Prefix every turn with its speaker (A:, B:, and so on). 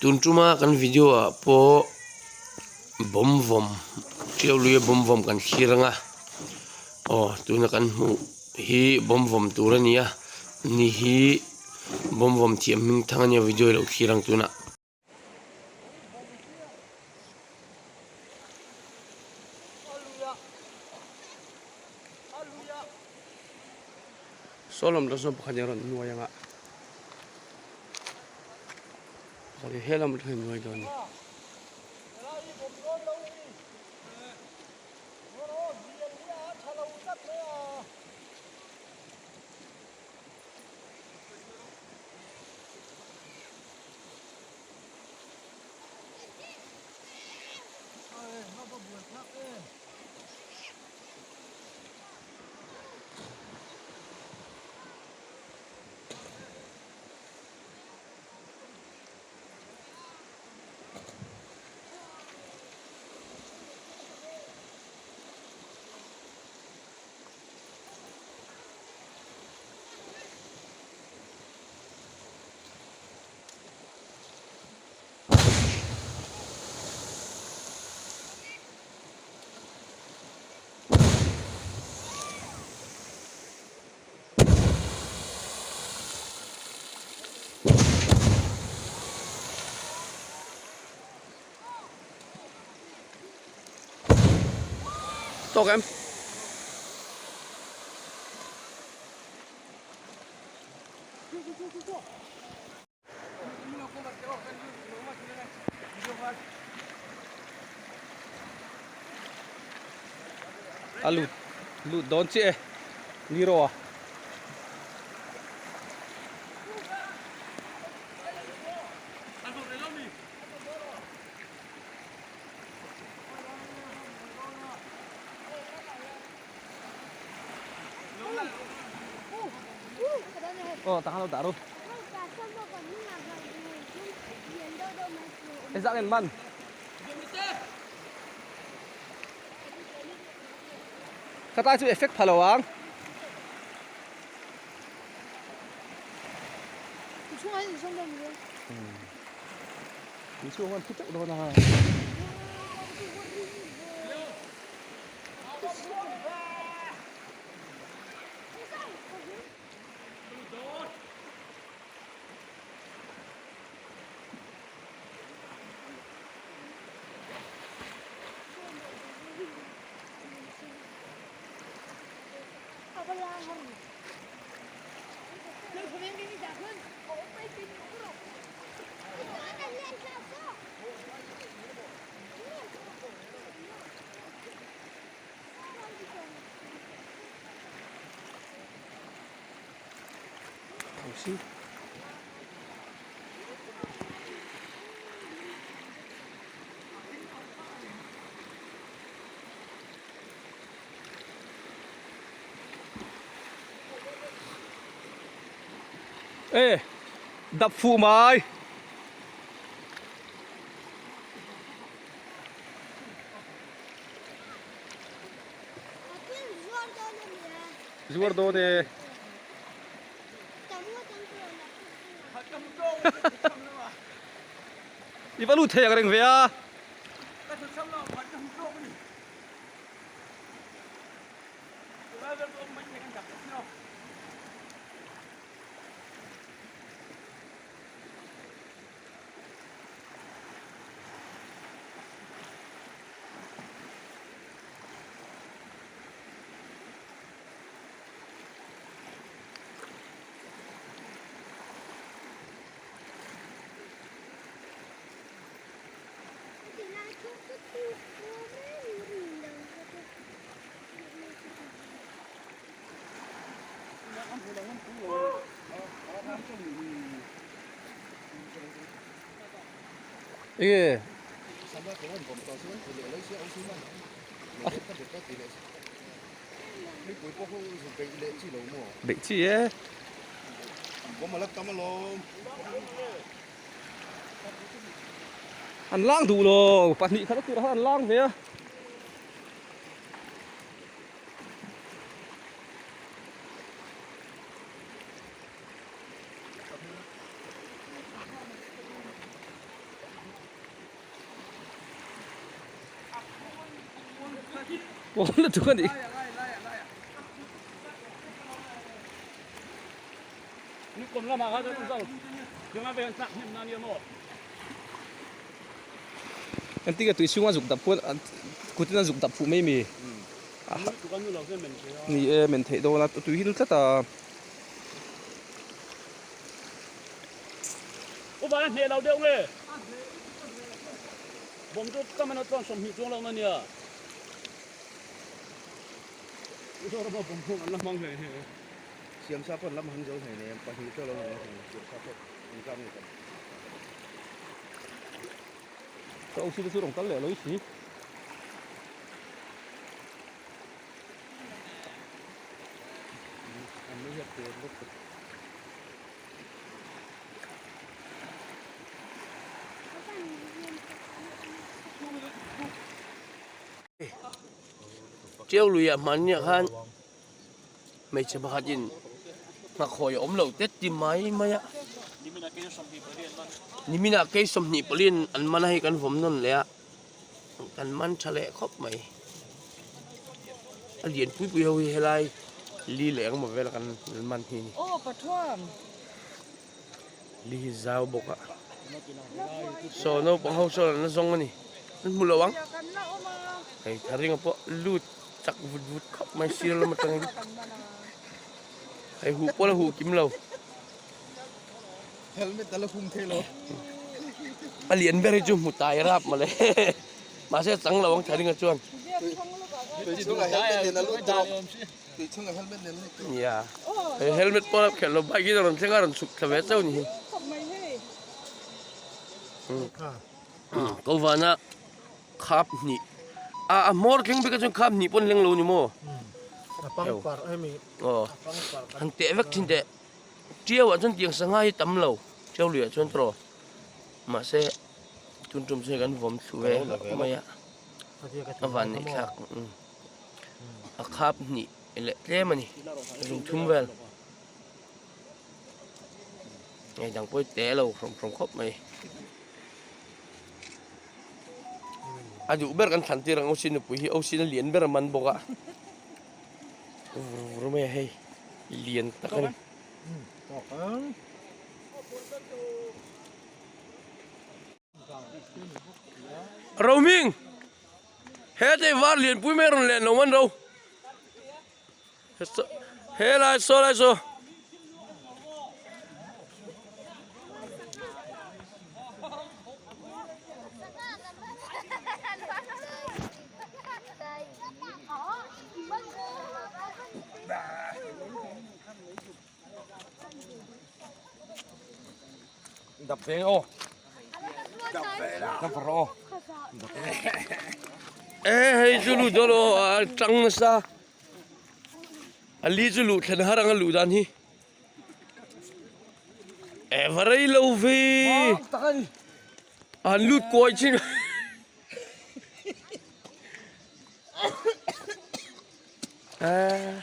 A: Tun tuma kan video ah pawh bawm vawm tiau luia bawm vawm kan thlir anga aw tuna kan hmuh hi bawm vawm tur a ni a ni hi bawm vawm thiam hming thang a nia video i lo thlir ang tunah.
B: Saw lam atang sawn pakhat in a rawn nuai ang a pakhat in he lam atang hian a nuai dawn a ni. Tawk em? A lut lut dawn chiah e ni rawh a. Aw tah khan lo dah ru. Ezah ngen man. Ka tlai chu effect pha lo ang. Chhung an thi teuh dawn a. Ê đập phụ mày. Zuar dawn e. I va lut thei ang reng ve a. Enge Beih chi e. An lang duh lo pahnih khat a turah khan an lang ve a. Pawl lutuk a nih. Engtin nge tui chhunga zuk dap khuan kutin a zuk dap fuh mai mi? Ni e men theih dawn a tui hi lu tlat a.
C: Siamsa pawn lam hang zo hlei nem pahnih chu a lo lang hlei siamsa pawh engzat nge tam.
B: Ka OC te chu rawn kal leh lo i si.
C: An ni hian te bawk te.
A: Tiau luiah hmanniah khan hmeichhe pakhatin nghakhawi a awm lo tet ti mai mai a niminah kei 24 in an man a hei kan vawm nawn leh a kan man tha leh khawp mai a lian pui pui ho hi helai li leh engemaw vel a kan man hi a ni li hi zau bawk a saw naupang ho sawn an la zawng a ni an hmu lo ang hei tharinga pawh lut. Chak vut vut khawp mai sir lam atangin hei huh pawh la huh kim lo.
C: Helmet a la hum thei lo.
A: A lian ber hi chu hmu tai rap mawle. Mahse a chang lo ang Tharinga chuan.
C: Tui chhungah helmet nen a lut drop. Tui chhungah helmet nen a lut drop.
A: Nia. Hei helmet pawh a khelh lo bike in a rawn thleng a rawn chhuk thla ve chauh ni hi. Ko vana Khap hnih a a hmawr thleng bik a chuan khap hnih pawn leng lo ni maw?
D: A pangpar hemi
A: aw han teh vek thin teh tiau ah chuan tiang sangha hi tam lo tiau lui ah chuan tawh mahse tun tum chu hei kan vawm thlu ve hlauh mai a a van neih thlak a khap hnih leh tlem a ni zung thum vel hei dang pawh hi teh lo hrawm hrawm khawp mai. A duh ber kan thlan tir ang Osi nupui hi Osi na lian ber a man bawk a vur vur mai a hei lian tak a ni. Rohming hetei var lianpui mai a rawn len lo man ro helai saw lai saw.
B: Dap ve aw. Dap ve la. Dap rawh aw.
A: E hei chu lut dawn aw a tang nasa. A li chu luh thlen har ang a luh dan hi. E va rei lo ve. An lut kuai chin. Ah.